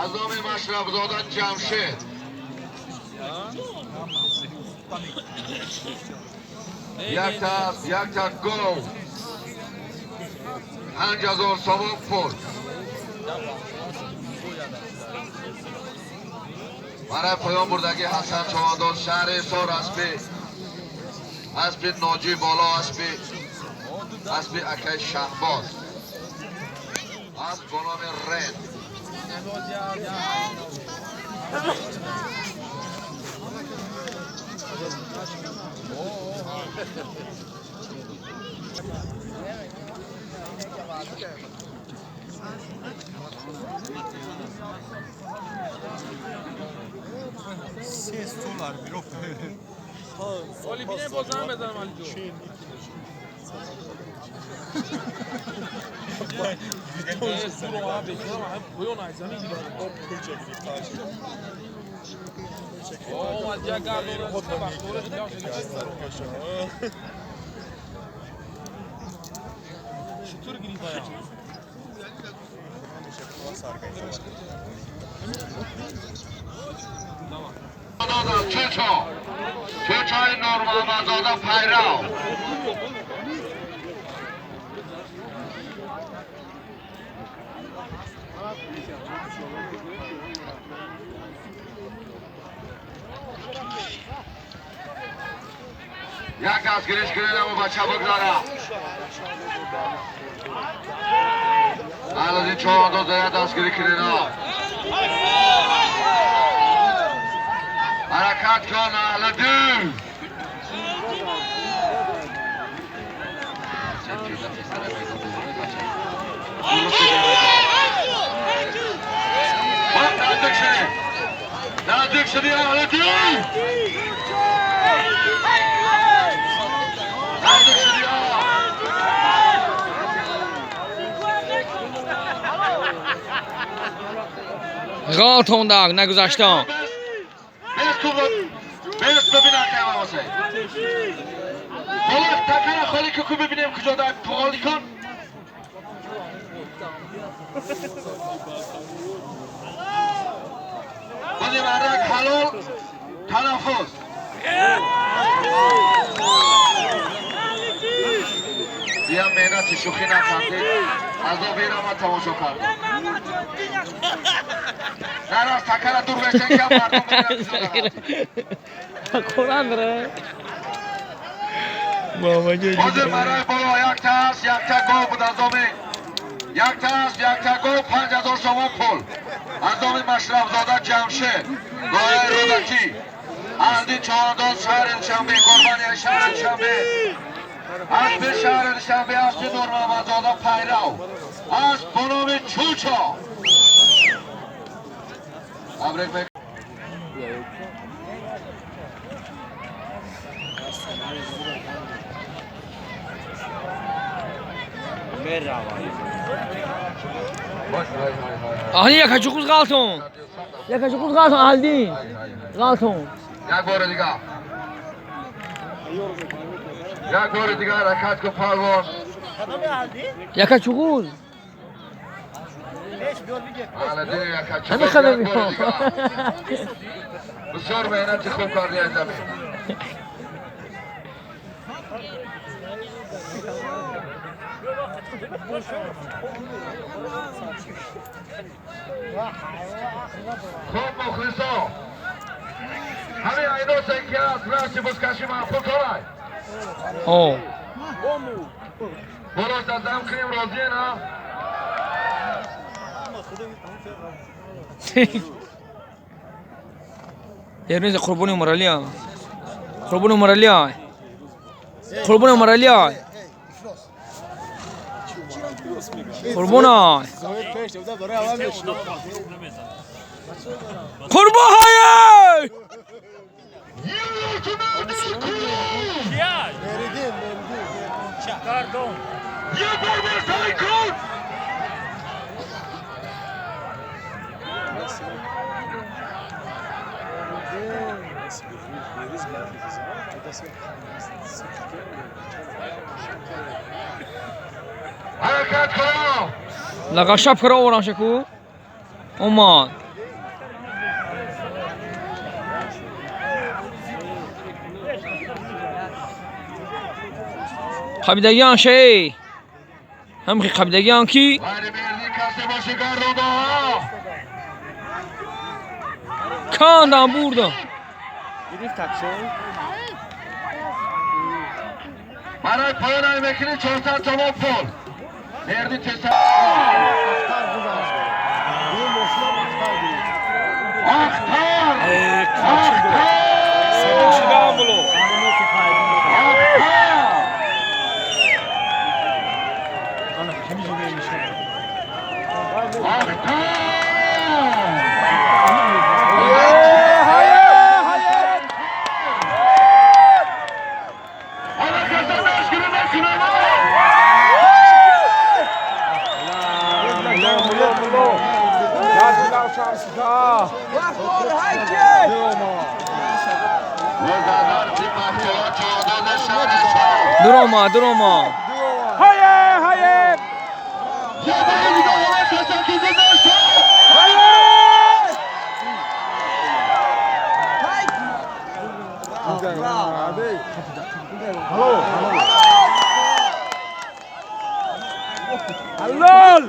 Аз номи Машрафзода Ҷамшед. Якта асп, якта гов, 5000 сомон пул. Барои поён бурдагӣ Ҳасан Човандоз, шаҳри Ҳисор, аспи ноҷӣ боло, аспи акай Шаҳбоз, асп бо номи Рен. Се доллар мироф. Оли бинем, бозам бизанам, Али ҷон. Чутур гирифт. Чучо, Чучои Нурмуҳаммадзода пайрав. Як дастгириш кунедаму бача бигзара. Аҳлиддин Човандоз, як дастгирӣ кунена. Ҳаракат кун, Аҳлиддин. Наздик шудӣ, наздик шудӣ, Аҳлиддин, наздик шудӣ. Ғалтондак, нагузаштам. Бес, бибинам кайвамосе. Боло такара холӣ ку, бибинем куҷо дар холӣ кун. Бози мардак ҳалол танаффус. Дия меҳнати шӯхӣ накардед. Азоби ира ман тамошо кардам. Нараз, такара дур бешен, ки мардум бибинад куҷо дар. Қуръан ре. Ҳозир барои боло якта аст, якта гов буд аз номи, якта аст, якта гов, 5000 сомон пул аз номи Машрафзода Ҷамшед, ноҳияи Рӯдакӣ, Аҳлиддин Човандоз, шаҳри Душанбе, қурбони шаҳри Душанбе, аспи шаҳри Душанбе, аспи Нурмуҳаммадзода пайрав, асп бо номи Чучо. Табрик. Аҳли, якачи хуз ғалтон. Якачи хуз ғалтон, Аҳлиддин. Ғалтон. Як бори дигар, як бори дигар ҳаракат кун, палвон. Якачи хуз. Аҳлиддин якачи. Ҳамин як хабар бори мехоҳам. дигар. Бисёр меҳнати хуб кардӣ аз замин. Хуб, мухлисо, ҳамин айносе ки аст, расти бузкашӣ маъқул торай. О. Болош дам кунем, розие на? Ернезе Қурбони Умаралия. Қурбони Умаралия. Қурбони Умаралия. Қурбона. Қурбон ҳай! Меридин, меридин. یه بار سعی کن. حرکت کن. Лағашаб кара оварам шаку. Омад. Қабидагиан ше. Ҳамхи қабидагиан ки кандан бурдан. Барои поён мекунӣ 400 сомон пул. Мерди теса. Ахтар! Ахтар! Ахтар! Ахтар! Дурома, дурома. Ҳае, ҳае! Ҳалол!